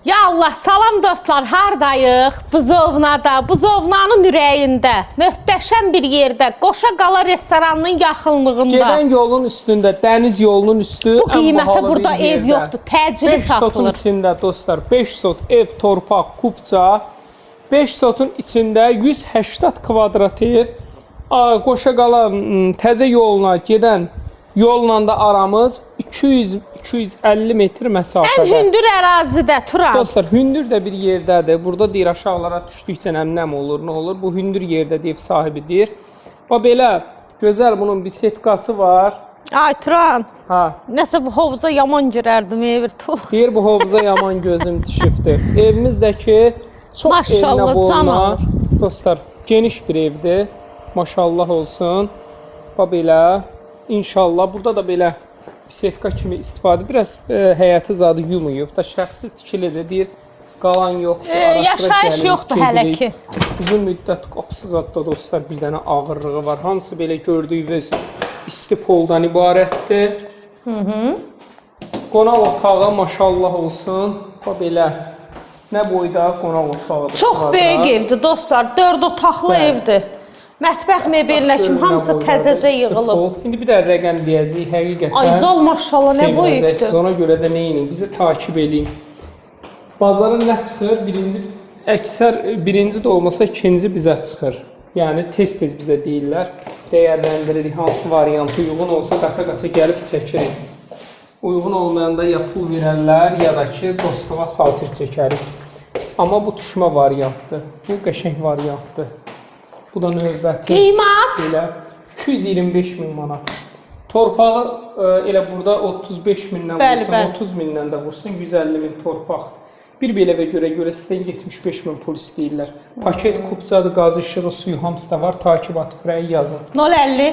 Ya Allah, salam dostlar, hardayıq? Buzovnada, Buzovnanın ürəyində, möhtəşəm bir yerdə, Qoşa Qala restoranının yaxınlığında. Gedən yolun üstündə, dəniz yolunun üstü. Bu ən qiymətə bahalı burada bir ev yerdə. yoxdur, təcili 5 sotun satılır. içində dostlar, 5 sot ev, torpaq, kupça. 5 sotun içində 180 kvadrat ev. Qoşaqala təzə yoluna gedən yolla da aramız 200-250 metr Ən məsafədə. hündür ərazidə, Turan. Dostlar, hündür də bir yerdədir. Burada deyir aşağılara düşdükcə nəm olur, nə olur? Bu hündür yerdə deyib sahibi deyir. Bax belə gözəl bunun bisetkası var. Ay Turan, Ha, nəsə bu hovuza yaman girərdim, ev tul. deyir bu hovuza yaman gözüm düşübdür. Evimizdəki çox Maşallah, elinə can boluna. alır. Dostlar, geniş bir evdir. Maşallah olsun. Bax belə inşallah burada da belə bisetka kimi istifadə biraz həyəti zadı yumuyub da şəxsi tikilidir. Deyir qalan yoxdur. Ara sıra Yaşayış gəlirik, yoxdur hələ gedirik. ki. Uzun müddət qapısı zadda dostlar bir dənə ağırlığı var. Hamısı belə gördüyünüz isti poldan ibarətdir. Qonaq otağı maşallah olsun. Bax belə nə boyda qonaq otağıdır. Çox kvadrat. böyük evdir dostlar, 4 otaqlı Bəli. evdir. Mətbəx mebelinə kimi Görün nə hamısı boydadır, təzəcə isti yığılıb. pol. İndi bir də rəqəm deyəcəyik həqiqətən. Ay zal maşallah nə sevinəcəksiniz. böyükdür. Ona görə də nə edin? Bizi takib eləyin. Bazara nə çıxır? Birinci əksər birinci də olmasa ikinci bizə çıxır. Yəni tez-tez bizə deyirlər, dəyərləndiririk hansı variantı uyğun olsa qaça-qaça gəlib çəkirik. Uyğun olmayanda ya pul verərlər, ya da ki dostluğa xatir çəkərik. Amma bu düşmə variantdır. Bu qəşəng variantdır. Bu da növbəti. Qiymət Belə 225 min manat. Torpağı elə burada 35 mindən Bəli, vursan, bəli. 30 mindən də vursan 150 min torpaqdır. Bir belə evə görə sizdən 75 min pul istəyirlər. Paket kupçadır, qaz işığı, suyu hamısı da var. Takibat frəyi yazın. 0.50.